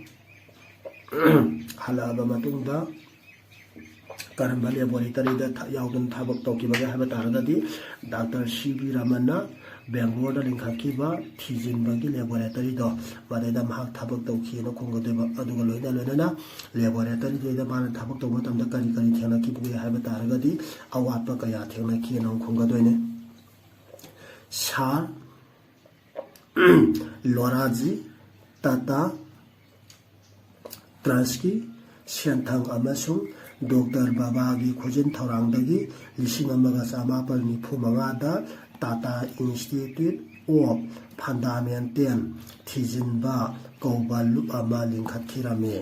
ꯍꯜꯂꯛꯑꯕ ꯃꯇꯨꯡꯗ ꯀꯔꯝꯕ ꯂꯦꯕꯣꯔꯦꯇꯔꯤꯗ ꯊ-, ꯌꯥꯎꯗꯨꯅ ꯊꯕꯛ ꯇꯧꯈꯤꯕꯒꯦ ꯍꯥꯏꯕ ꯇꯥꯔꯒꯗꯤ, ꯗꯥꯛꯇꯔ ꯁꯤ ꯚꯤ ꯔꯃꯟꯅ ꯕꯦꯡꯒ꯭ꯂꯣꯔꯗ ꯂꯤꯡꯈꯠꯈꯤꯕ ꯊꯤꯖꯤꯟꯕꯒꯤ ꯂꯦꯕꯣꯔꯦꯇꯔꯤꯗꯣ, ꯃꯗꯩꯗ ꯃꯍꯥꯛ ꯊꯕꯛ ꯇꯧꯈꯤꯑꯅ ꯈꯨꯝꯒꯗꯣꯏꯕ꯫ ꯑꯗꯨꯒ ꯂꯣꯏꯅ ꯂꯣꯏꯅꯅ ꯂꯦꯕꯣꯔꯦꯇꯔꯤꯗꯨꯗ ꯃꯥꯅ ꯊꯕꯛ ꯇꯧꯕ ꯃꯇꯝꯗ ꯀꯔꯤ ꯀꯔꯤ ꯊꯦꯡꯅꯈꯤꯕꯒꯦ ꯍꯥꯏꯕ ꯇꯥꯔꯒꯗꯤ, ꯑꯋꯥꯠꯄ ꯀꯌꯥ ꯊꯦꯡꯅꯈꯤꯑꯅ ꯑꯃꯨꯛ ꯈꯨꯝꯒꯗꯣꯏꯅꯦ꯫ ꯁꯥꯔ ꯂꯣꯔꯥꯖꯤ ꯇꯥꯇꯥ ꯇ꯭ꯔꯁꯀꯤ ꯁꯦꯟꯊꯪ ꯑꯃꯁꯨꯡ ꯗꯣꯛꯇꯔ ꯕꯕꯥꯒꯤ ꯈꯨꯖꯤꯟ ꯊꯧꯔꯥꯡꯗꯒꯤ ꯂꯤꯁꯤꯡ ꯑꯃꯒ ꯆꯃꯥꯄꯜ ꯅꯤꯐꯨ ꯃꯉꯥꯗ ꯇꯥꯇꯥ ꯏꯟꯁꯇꯤꯇ꯭ꯌꯨꯠ ꯑꯣꯐ ꯐꯟꯗꯥꯃꯦꯟꯇꯦꯜ ꯊꯤꯖꯤꯟꯕ ꯀꯧꯕ ꯂꯨꯞ ꯑꯃ ꯂꯤꯡꯈꯠꯈꯤꯔꯝꯃꯤ꯫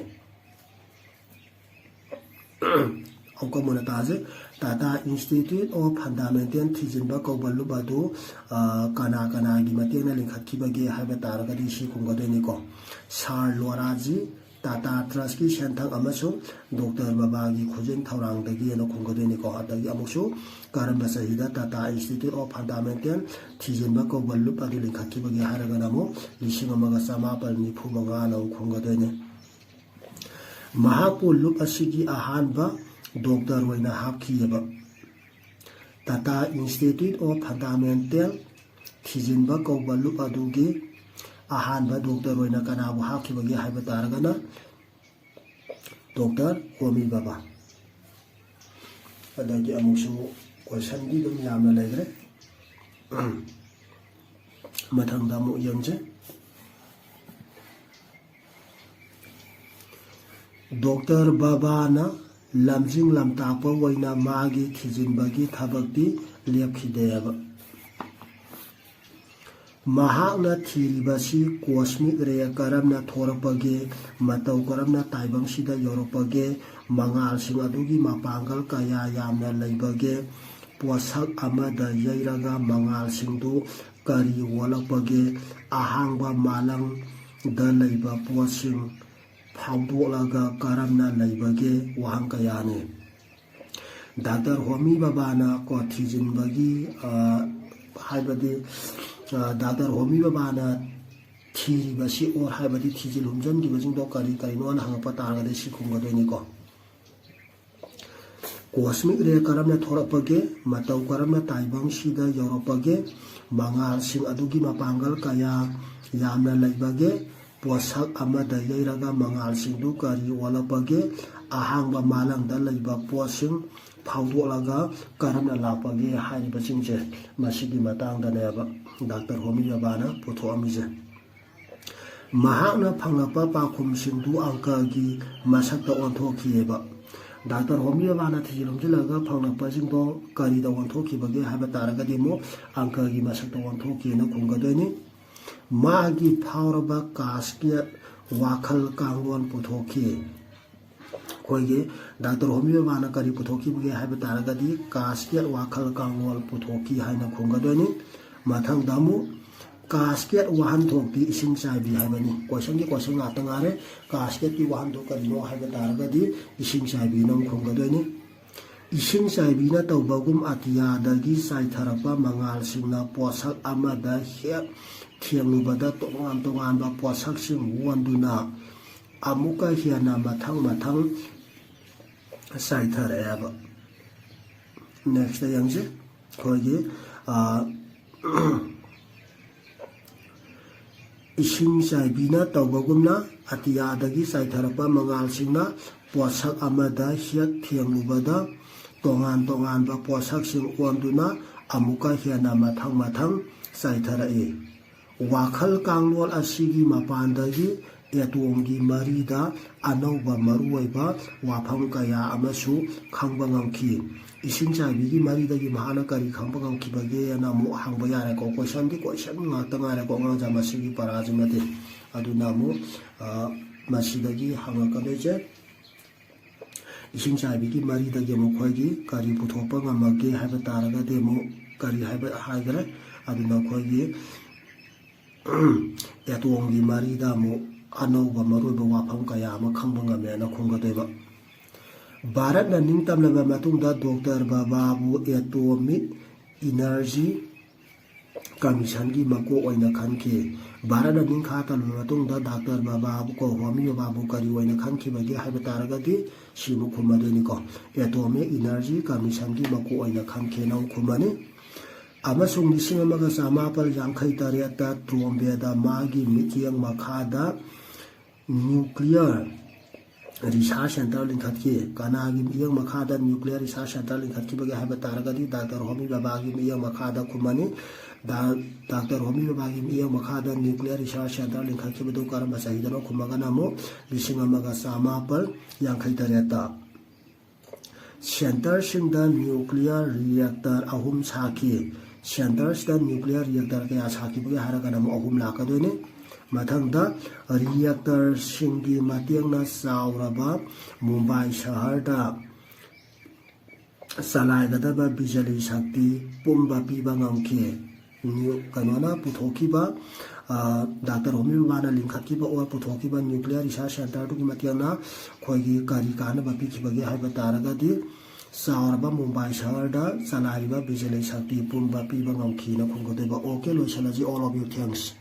ꯑꯃꯨꯛꯀ ꯃꯨꯟꯅ ꯇꯥꯁꯦ꯫ ꯇꯥꯇꯥ ꯏꯟꯁꯇꯤꯇ꯭ꯌꯨꯠ ꯑꯣꯐ ꯐꯟꯗꯥꯃꯦꯟꯇꯦꯜ ꯊꯤꯖꯤꯟꯕ ꯀꯧꯕ ꯂꯨꯞ ꯑꯗꯨ, ꯑ, ꯀꯅꯥ ꯀꯅꯥꯒꯤ ꯃꯇꯦꯡꯅ ꯂꯤꯡꯈꯠꯈꯤꯕꯒꯦ ꯍꯥꯏꯕ ꯇꯥꯔꯒꯗꯤ ꯁꯤ ꯈꯨꯝꯒꯗꯣꯏꯅꯤꯀꯣ꯫ ꯁꯥꯔ ꯂꯣꯔꯥꯖꯤ ꯇꯥꯇꯥ ꯇ꯭ꯔꯁꯀꯤ ꯁꯦꯟꯊꯪ ꯑꯃꯁꯨꯡ ꯗꯣꯛꯇꯔ ꯕꯕꯥꯒꯤ ꯈꯨꯖꯤꯟ ꯊꯧꯔꯥꯡꯗꯒꯤꯅ ꯈꯨꯝꯒꯗꯣꯏꯅꯤꯀꯣ꯫ ꯑꯗꯒꯤ ꯑꯃꯨꯛꯁꯨ ꯀꯔꯝꯕ ꯆꯍꯤꯗ ꯇꯥꯇꯥ ꯏꯟꯁꯇꯤꯇ꯭ꯌꯨꯠ ꯑꯣꯐ ꯐꯟꯗꯥꯃꯦꯟꯇꯦꯜ ꯊꯤꯖꯤꯟꯕ ꯀꯧꯕ ꯂꯨꯞ ꯑꯗꯨ ꯂꯤꯡꯈꯠꯈꯤꯕꯒꯦ ꯍꯥꯏꯔꯒꯅ ꯑꯃꯨꯛ ꯂꯤꯁꯤꯡ ꯑꯃꯒ ꯆꯃꯥꯄꯜ ꯅꯤꯐꯨ ꯃꯉꯥꯅ ꯑꯃꯨꯛ ꯈꯨꯝꯒꯗꯣꯏꯅꯤ꯫ ꯃꯍꯥꯛꯄꯨ ꯂꯨꯞ ꯑꯁꯤꯒꯤ ꯑꯍꯥꯟꯕ ꯗꯣꯛꯇꯔ ꯑꯣꯏꯅ ꯍꯥꯞꯈꯤꯑꯕ꯫ ꯇꯥꯇꯥ ꯏꯟꯁꯇꯤꯇ꯭ꯌꯨꯠ ꯑꯣꯐ ꯐꯟꯗꯥꯃꯦꯟꯇꯦꯜ ꯊꯤꯖꯤꯟꯕ ꯀꯧꯕ ꯂꯨꯞ ꯑꯗꯨꯒꯤ ꯑꯍꯥꯟꯕ ꯗꯣꯛꯇꯔ ꯑꯣꯏꯅ ꯀꯅꯥꯕꯨ ꯍꯥꯞꯈꯤꯕꯒꯦ ꯍꯥꯏꯕ ꯇꯥꯔꯒꯅ ꯗꯣꯛꯇꯔ ꯍꯣꯃꯤ ꯕꯕꯥ꯫ ꯑꯗꯒꯤ ꯑꯃꯨꯛꯁꯨ ꯀꯣꯏꯁꯟꯗꯤ ꯑꯗꯨꯝ ꯌꯥꯝꯅ ꯂꯩꯈ꯭ꯔꯦ꯫ ꯃꯊꯪꯗ ꯑꯃꯨꯛ ꯌꯦꯡꯁꯦ꯫ ꯗꯣꯛꯇꯔ ꯕꯕꯥꯅ ꯂꯝꯖꯤꯡ ꯂꯝꯇꯥꯛꯄ ꯑꯣꯏꯅ ꯃꯥꯒꯤ ꯊꯤꯖꯤꯟꯕꯒꯤ ꯊꯕꯛꯇꯤ ꯂꯦꯞꯈꯤꯗꯦꯕ꯫ ꯃꯍꯥꯛꯅ ꯊꯤꯔꯤꯕꯁꯤ cosmic ray ꯀꯔꯝꯅ ꯊꯣꯔꯛꯄꯒꯦ, ꯃꯇꯧ ꯀꯔꯝꯅ ꯇꯥꯏꯕꯪꯁꯤꯗ ꯌꯧꯔꯛꯄꯒꯦ, ꯃꯉꯥꯜꯁꯤꯡ ꯑꯗꯨꯒꯤ ꯃꯄꯥꯡꯒꯜ ꯀꯌꯥ ꯌꯥꯝꯅ ꯂꯩꯕꯒꯦ, ꯄꯣꯠꯁꯛ ꯑꯃꯗ ꯌꯩꯔꯒ ꯃꯉꯥꯜꯁꯤꯡꯗꯨ ꯀꯔꯤ ꯑꯣꯜꯂꯛꯄꯒꯦ, ꯑꯍꯥꯡꯕ ꯃꯥꯂꯪꯗ ꯂꯩꯕ ꯄꯣꯠꯁꯤꯡ ꯐꯥꯎꯗꯣꯛꯂꯒ ꯀꯔꯝꯅ ꯂꯩꯕꯒꯦ, ꯋꯥꯍꯪ ꯀꯌꯥꯅꯤ꯫ ꯗꯥꯛꯇꯔ ꯍꯣꯃꯤ ꯕꯕꯥꯅ ꯀꯣ ꯊꯤꯖꯤꯟꯕꯒꯤ, ꯑ, ꯍꯥꯏꯕꯗꯤ, ꯑ, ꯗꯥꯛꯇꯔ ꯍꯣꯃꯤ ꯕꯕꯥꯅ ꯊꯤꯔꯤꯕꯁꯤ ꯑꯣꯔ ꯍꯥꯏꯕꯗꯤ ꯊꯤꯖꯤꯜ ꯍꯨꯝꯖꯤꯟꯈꯤꯕꯁꯤꯡꯗꯣ ꯀꯔꯤ ꯀꯔꯤꯅꯣꯅ ꯍꯪꯉꯛꯄ ꯇꯥꯔꯒꯗꯤ ꯁꯤ ꯈꯨꯝꯒꯗꯣꯏꯅꯤꯀꯣ꯫ Cosmic ray ꯀꯔꯝꯅ ꯊꯣꯔꯛꯄꯒꯦ, ꯃꯇꯧ ꯀꯔꯝꯅ ꯇꯥꯏꯕꯪꯁꯤꯗ ꯌꯧꯔꯛꯄꯒꯦ, ꯃꯉꯥꯜꯁꯤꯡ ꯑꯗꯨꯒꯤ ꯃꯄꯥꯡꯒꯜ ꯀꯌꯥ ꯌꯥꯝꯅ ꯂꯩꯕꯒꯦ, ꯄꯣꯠꯁꯛ ꯑꯃꯗ ꯌꯩꯔꯒ ꯃꯉꯥꯜꯁꯤꯡꯗꯨ ꯀꯔꯤ ꯑꯣꯜꯂꯛꯄꯒꯦ, ꯑꯍꯥꯡꯕ ꯃꯥꯂꯪꯗ ꯂꯩꯕ ꯄꯣꯠꯁꯤꯡ ꯐꯥꯎꯗꯣꯛꯂꯒ ꯀꯔꯝꯅ ꯂꯥꯛꯄꯒꯦ ꯍꯥꯏꯔꯤꯕꯁꯤꯡꯁꯦ, ꯃꯁꯤꯒꯤ ꯃꯇꯥꯡꯗꯅꯦꯕ ꯗꯥꯛꯇꯔ ꯍꯣꯃꯤ ꯕꯥꯕꯥꯅ ꯄꯨꯊꯣꯛꯑꯝꯃꯤꯁꯦ꯫ ꯃꯍꯥꯛꯅ ꯐꯪꯂꯛꯄ ꯄꯥꯎꯈꯨꯝꯁꯤꯡꯗꯨ ꯑꯪꯀꯒꯤ ꯃꯁꯛꯇ ꯑꯣꯟꯊꯣꯛꯈꯤꯑꯕ꯫ ꯗꯥꯛꯇꯔ ꯍꯣꯃꯤ ꯕꯥꯕꯥꯅ ꯊꯤꯖꯤꯜ ꯍꯨꯝꯖꯤꯜꯂꯒ ꯐꯪꯂꯛꯄꯁꯤꯡꯗꯣ ꯀꯔꯤꯗ ꯑꯣꯟꯊꯣꯛꯈꯤꯕꯒꯦ ꯍꯥꯏꯕ ꯇꯥꯔꯒꯗꯤ, ꯑꯃꯨꯛ ꯑꯪꯀꯒꯤ ꯃꯁꯛꯇ ꯑꯣꯟꯊꯣꯛꯈꯤꯑꯅ ꯈꯨꯝꯒꯗꯣꯏꯅꯤ꯫ ꯃꯥꯒꯤ ꯐꯥꯎꯔꯕ ꯀꯥꯁꯀꯦꯠ ꯋꯥꯈꯜ ꯀꯥꯡꯂꯣꯟ ꯄꯨꯊꯣꯛꯈꯤ꯫ ꯑꯩꯈꯣꯏꯒꯤ ꯗꯥꯛꯇꯔ ꯍꯣꯃꯤ ꯕꯥꯕꯥꯅ ꯀꯔꯤ ꯄꯨꯊꯣꯛꯈꯤꯕꯒꯦ ꯍꯥꯏꯕ ꯇꯥꯔꯒꯗꯤ, ꯀꯥꯁꯀꯦꯠ ꯋꯥꯈꯜ ꯀꯥꯡꯂꯣꯟ ꯄꯨꯊꯣꯛꯈꯤ ꯍꯥꯏꯅ ꯈꯨꯝꯒꯗꯣꯏꯅꯤ꯫ ꯃꯊꯪꯗ ꯑꯃꯨꯛ, ꯀꯥꯁꯀꯦꯠ ꯋꯥꯍꯟꯊꯣꯛꯇꯤ ꯏꯁꯤꯡ ꯆꯥꯏꯕꯤ ꯍꯥꯏꯕꯅꯤ꯫ ꯀꯣꯏꯁꯟꯒꯤ ꯀꯣꯏꯁꯟ ꯉꯥꯛꯇ ꯉꯥꯏꯔꯦ꯫ ꯀꯥꯁꯀꯦꯠꯀꯤ ꯋꯥꯍꯟꯊꯣꯛ ꯀꯔꯤꯅꯣ ꯍꯥꯏꯕ ꯇꯥꯔꯒꯗꯤ, ꯏꯁꯤꯡ ꯆꯥꯏꯕꯤꯅ ꯑꯃꯨꯛ ꯈꯨꯝꯒꯗꯣꯏꯅꯤ꯫ ꯏꯁꯤꯡ ꯆꯥꯏꯕꯤꯅ ꯇꯧꯕꯒꯨꯝ ꯑꯇꯤꯌꯥꯗꯒꯤ ꯆꯥꯏꯊꯔꯛꯄ ꯃꯉꯥꯜꯁꯤꯡꯅ ꯄꯣꯠꯁꯛ ꯑꯃꯗ ꯍꯦꯛ ꯊꯦꯡꯂꯨꯕꯗ, ꯇꯣꯉꯥꯟ ꯇꯣꯉꯥꯟꯕ ꯄꯣꯠꯁꯛꯁꯤꯡ ꯑꯣꯟꯗꯨꯅ ꯑꯃꯨꯛꯀ ꯍꯦꯟꯅ ꯃꯊꯪ ꯃꯊꯪ ꯆꯥꯏꯊꯔꯛꯑꯦꯕ꯫ ꯅꯦꯛꯁꯇ ꯌꯦꯡꯁꯤ꯫ ꯑꯩꯈꯣꯏꯒꯤ, ꯑ, ꯏꯁꯤꯡ ꯆꯥꯏꯕꯤꯅ ꯇꯧꯕꯒꯨꯝꯅ, ꯑꯇꯤꯌꯥꯗꯒꯤ ꯆꯥꯏꯊꯔꯛꯄ ꯃꯉꯥꯜꯁꯤꯡꯅ ꯄꯣꯠꯁꯛ ꯑꯃꯗ ꯍꯦꯛ ꯊꯦꯡꯂꯨꯕꯗ, ꯇꯣꯉꯥꯟ ꯇꯣꯉꯥꯟꯕ ꯄꯣꯠꯁꯛꯁꯤꯡ ꯑꯣꯟꯗꯨꯅ ꯑꯃꯨꯛꯀ ꯍꯦꯟꯅ ꯃꯊꯪ ꯃꯊꯪ ꯆꯥꯏꯊꯔꯛꯏ꯫ ꯋꯥꯈꯜ ꯀꯥꯡꯂꯣꯟ ꯑꯁꯤꯒꯤ ꯃꯄꯥꯟꯗꯒꯤ ꯑꯦꯇꯣꯝꯒꯤ ꯃꯔꯤꯗ ꯑꯅꯧꯕ ꯃꯔꯨꯑꯣꯏꯕ ꯋꯥꯐꯝ ꯀꯌꯥ ꯑꯃꯁꯨ ꯈꯪꯕ ꯉꯝꯈꯤ꯫ ꯏꯁꯤꯡ ꯆꯥꯏꯕꯤꯒꯤ ꯃꯔꯤꯗꯒꯤ ꯃꯍꯥꯛꯅ ꯀꯔꯤ ꯈꯪꯕ ꯉꯝꯈꯤꯕꯒꯦꯅ ꯑꯃꯨꯛ ꯍꯪꯕ ꯌꯥꯔꯦꯀꯣ꯫ ꯀꯣꯏꯁꯟꯗꯤ ꯀꯣꯏꯁꯟ ꯉꯥꯛꯇ ꯉꯥꯏꯔꯦꯀꯣ, ꯑꯉꯥꯡꯁꯥ, ꯃꯁꯤꯒꯤ ꯄꯔꯥꯁꯤꯃꯗꯤ꯫ ꯑꯗꯨꯅ ꯑꯃꯨꯛ, ꯑ, ꯃꯁꯤꯗꯒꯤ ꯍꯪꯉꯛꯀꯗꯣꯏꯁꯦ, ꯏꯁꯤꯡ ꯆꯥꯏꯕꯤꯒꯤ ꯃꯔꯤꯗꯒꯤ ꯑꯃꯨꯛ ꯑꯩꯈꯣꯏꯒꯤ ꯀꯔꯤ ꯄꯨꯊꯣꯛꯄ ꯉꯝꯃꯒꯦ ꯍꯥꯏꯕ ꯇꯥꯔꯒꯗꯤ, ꯑꯃꯨꯛ ꯀꯔꯤ ꯍꯥꯏꯕ ꯍꯥꯏꯈ꯭ꯔꯦ꯫ ꯑꯗꯨꯅ ꯑꯩꯈꯣꯏꯒꯤ ꯑꯦꯇꯣꯝꯒꯤ ꯃꯔꯤꯗ ꯑꯃꯨꯛ ꯑꯅꯧꯕ ꯃꯔꯨꯑꯣꯏꯕ ꯋꯥꯐꯝ ꯀꯌꯥ ꯑꯃ ꯈꯪꯕ ꯉꯝꯃꯦꯅ ꯈꯨꯝꯒꯗꯣꯏꯕ꯫ ꯚꯥꯔꯠꯅ ꯅꯤꯡꯇꯝꯂꯕ ꯃꯇꯨꯡꯗ ꯗꯣꯛꯇꯔ ꯕꯕꯥꯕꯨ ꯑꯦꯇꯣꯃꯤꯛ ꯏꯅꯔꯖꯤ ꯀꯃꯤꯁꯟꯒꯤ ꯃꯀꯣꯛ ꯑꯣꯏꯅ ꯈꯟꯈꯤ꯫ ꯚꯥꯔꯠꯅ ꯅꯤꯡꯈꯥ ꯇꯝꯂꯕ ꯃꯇꯨꯡꯗ ꯗꯥꯛꯇꯔ ꯕꯕꯥꯕꯨ ꯀꯣ, ꯍꯣꯃꯤ ꯕꯕꯥꯕꯨ ꯀꯔꯤ ꯑꯣꯏꯅ ꯈꯟꯈꯤꯕꯒꯦ ꯍꯥꯏꯕ ꯇꯥꯔꯒꯗꯤ, ꯁꯤꯕꯨ ꯈꯨꯝꯃꯗꯣꯏꯅꯤꯀꯣ꯫ ꯑꯦꯇꯣꯃꯤꯛ ꯏꯅꯔꯖꯤ ꯀꯃꯤꯁꯟꯒꯤ ꯃꯀꯣꯛ ꯑꯣꯏꯅ ꯈꯟꯈꯤꯅ ꯑꯃꯨꯛ ꯈꯨꯝꯃꯅꯤ꯫ ꯑꯃꯁꯨꯡ ꯂꯤꯁꯤꯡ ꯑꯃꯒ ꯆꯃꯥꯄꯜ ꯌꯥꯡꯈꯩ ꯇꯔꯦꯠꯇ ꯇ꯭ꯔꯣꯝꯕꯦꯗ ꯃꯥꯒꯤ ꯃꯤꯠꯌꯦꯡ ꯃꯈꯥꯗ ꯅ꯭ꯌꯨꯀ꯭ꯂꯤꯌꯔ research center ꯂꯤꯡꯈꯠꯈꯤ꯫ ꯀꯅꯥꯒꯤ ꯃꯤꯠꯌꯦꯡ ꯃꯈꯥꯗ nuclear research center ꯂꯤꯡꯈꯠꯈꯤꯕꯒꯦ ꯍꯥꯏꯕ ꯇꯥꯔꯒꯗꯤ, ꯗꯥꯛꯇꯔ ꯍꯣꯃꯤ ꯕꯥꯕꯥꯒꯤ ꯃꯤꯠꯌꯦꯡ ꯃꯈꯥꯗ ꯈꯨꯝꯃꯅꯤ꯫ ꯗꯥ-, ꯗꯥꯛꯇꯔ ꯍꯣꯃꯤ ꯕꯥꯕꯥꯒꯤ ꯃꯤꯠꯌꯦꯡ ꯃꯈꯥꯗ nuclear research center ꯂꯤꯡꯈꯠꯈꯤꯕꯗꯨ ꯀꯔꯝꯕ ꯆꯍꯤꯗꯅꯣ? ꯈꯨꯝꯃꯒꯅ ꯑꯃꯨꯛ ꯂꯤꯁꯤꯡ ꯑꯃꯒ ꯆꯥꯃꯥꯄꯜ ꯌꯥꯡꯈꯩ ꯇꯔꯦꯠꯇ꯫ Centerꯁꯤꯡꯗ nuclear reactor ꯑꯍꯨꯝ ꯁꯥꯈꯤ꯫ Centerꯁꯤꯗ nuclear reactor ꯀꯌꯥ ꯁꯥꯈꯤꯕꯒꯦ ꯍꯥꯏꯔꯒꯅ ꯑꯃꯨꯛ ꯑꯍꯨꯝ ꯂꯥꯛꯀꯗꯣꯏꯅꯤ꯫ ꯃꯊꯪꯗ, reactorꯁꯤꯡꯒꯤ ꯃꯇꯦꯡꯅ ꯆꯥꯎꯔꯕ ꯃꯨꯝꯕꯥꯏ ꯁꯍꯔꯗ ꯆꯂꯥꯏꯒꯗꯕ ꯕꯤꯖꯂꯤ ꯁꯛꯇꯤ ꯄꯨꯝꯕ ꯄꯤꯕ ꯉꯝꯈꯤ꯫ ꯅ꯭ꯌꯨ-, ꯀꯩꯅꯣꯅ ꯄꯨꯊꯣꯛꯈꯤꯕ, ꯑ, doctor Homi ꯕꯥꯕꯥꯅ ꯂꯤꯡꯈꯠꯈꯤꯕ or ꯄꯨꯊꯣꯛꯈꯤꯕ nuclear research centerꯗꯨꯒꯤ ꯃꯇꯦꯡꯅ ꯑꯩꯈꯣꯏꯒꯤ ꯀꯔꯤ ꯀꯥꯟꯅꯕ ꯄꯤꯈꯤꯕꯒꯦ ꯍꯥꯏꯕ ꯇꯥꯔꯒꯗꯤ, ꯆꯥꯎꯔꯕ ꯃꯨꯝꯕꯥꯏ ꯁꯍꯔꯗ ꯆꯂꯥꯏꯔꯤꯕ ꯕꯤꯖꯂꯤ ꯁꯛꯇꯤ ꯄꯨꯝꯕ ꯄꯤꯕ ꯉꯝꯈꯤꯅ ꯈꯨꯝꯒꯗꯣꯏꯕ꯫ Okay, ꯂꯣꯏꯁꯤꯜꯂꯁꯤ꯫ All of you, thanks꯫